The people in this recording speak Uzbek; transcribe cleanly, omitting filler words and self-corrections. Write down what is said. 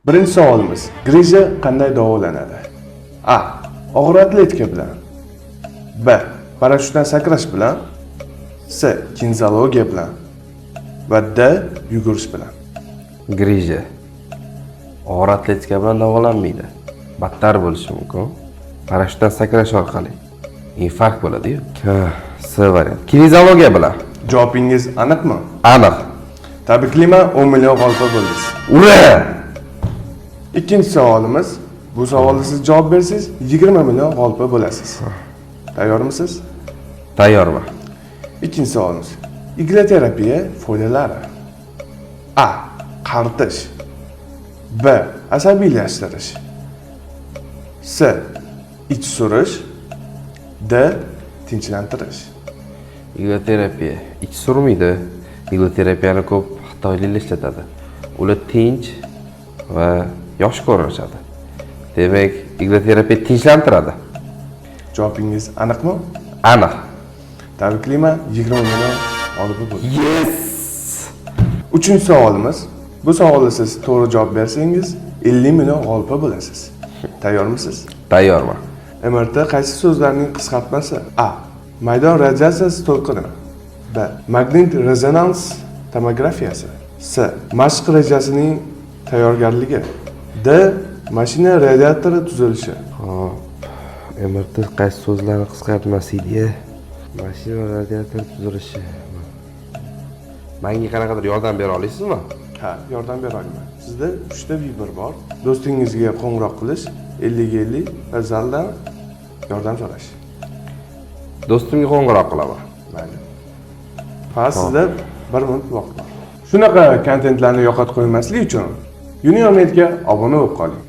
Birinchi savolimiz: грыжа qanday davolanadi? A. Og'ir atletika bilan. B. Parashyutdan sakrash bilan. C. Kineziologiya bilan. Va D. Yugurish bilan. Грыжа og'ir atletika bilan davolanmaydi, battar bo'lishi mumkin. Parashyutdan sakrash orqali infarkt bo'ladi-yu. Ha, C variant, kineziologiya bilan. Javobingiz aniqmi? Aniq. Tabriklayman, 10 million g'olibi bo'ldingiz. Ura! Ikkinchi savolimiz. Bu savolga siz javob bersangiz, 20 million g'olibi bo'lasiz. Tayyormisiz? Tayyorman. Ikkinchi savolimiz. Иглотерапия foydalari. A. Qaritish. B. Asabiylashtirish. C. Ich surish. D. Tinchlantirish. Иглотерапия ich surmaydi. Иглотерапия ni ko'p xitoyliklar ishlatadi. Ular tinch va yosh ko'rinishadi. Demak, иглотерапия tinchlantiradi. Javobingiz aniqmi? Aniq. Tabriklayman, 20 million g'olibi bo'ldingiz. Yes! Uchinchi savolimiz. Bu savolga siz to'g'ri javob bersangiz, 50 million g'olibi bo'lasiz. Tayyormisiz? Tayyorman. MRT qaysi so'zlarning qisqartmasi? A. Maydon radiatsiyasi to'lqini. B. Magnit rezonans tomografiyasi. C. Mashq rejasining tayyorgarligi. D. Mashina radiatori tuzilishi. Hop, MRT qaysi so'zlarni qisqartmasi edi? Mashina radiator tuzilishi. Manga qanaqadir yordam bera olasizmi? Ha, yordam bera olaman. Sizda 3 ta выбор bor. Do'stingizga qo'ng'iroq qilish, 50 ga 50 va zaldan yordam so'rash. Do'stimga qo'ng'iroq qilaman. Mayli. Faqat sizda 1 minut vaqt bor. Shunaqa kontentlarni yo'qotib qo'ymaslik uchun Unionetga obuna bo'lib qoling.